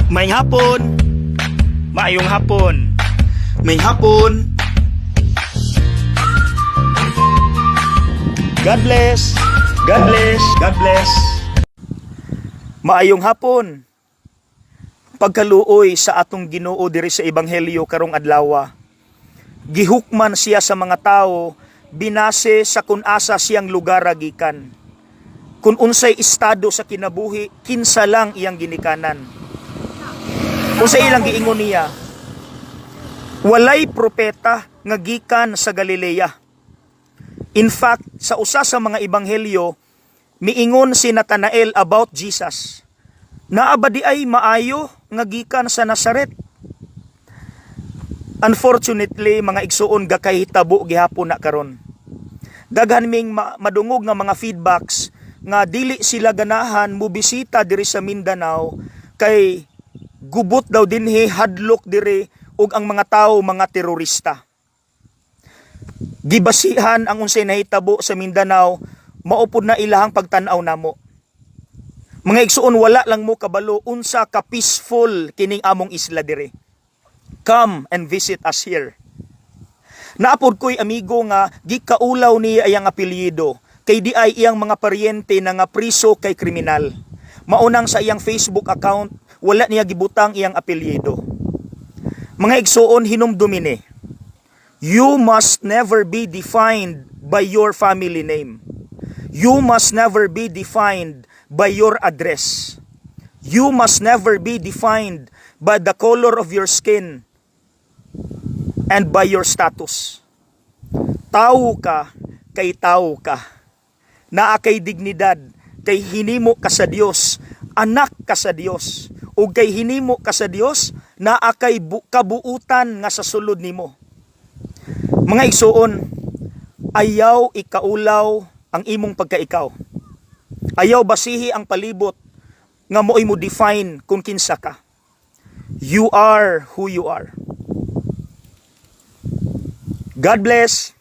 Maayong hapon. Maayong hapon. Maayong hapon. God bless. God bless. God bless. Maayong hapon. Pagkaluoy sa atong Ginoo diri sa ebanghelyo karong adlaw. Gihukman siya sa mga tao binase sa kung asa siyang lugar gikan. Kung unsay estado sa kinabuhi, kinsa lang iyang ginikanan. Kung sa ilang giingon niya, walay propeta nga gikan sa Galilea. In fact, sa usa sa mga ebanghelyo, miingon si Nathanael about Jesus. Naa ba diay maayo nga gikan sa Nazaret? Unfortunately, mga igsuon, gakahitabo gihapon na karon. Daghan ming madungog nga mga feedbacks nga dili sila ganahan mobisita diri sa Mindanao kay gubot daw dinhi, hadlok diri ug ang mga tao mga terorista. Gibasihan ang unsay nahitabo sa Mindanao, mao pud na ilahang pagtan-aw namo. Mga igsuon, wala lang mo kabalo unsa ka peaceful kining among isla diri. Come and visit us here. Naa pod ko'y amigo nga gikaulaw niya iyang apelyido kay di ay iyang mga paryente na nga priso kay kriminal. Maunang sa iyang Facebook account, wala niya gibutang iyang apelyido. Mga igsuon, hinumdumi ni. You must never be defined by your family name. You must never be defined by your address. You must never be defined by the color of your skin and by your status. Tao ka kay tao ka. Naa kay dignidad kay hinimo ka sa Dios, anak ka sa Dios. Ug kay hinimo ka sa Dios, naa kay kabuutan nga sa sulod nimo. Mga igsuon, ayaw ikaulaw ang imong pagkaikaw. Ayaw basihi ang palibot nga mo'y mo define kung kinsa ka. You are who you are. God bless.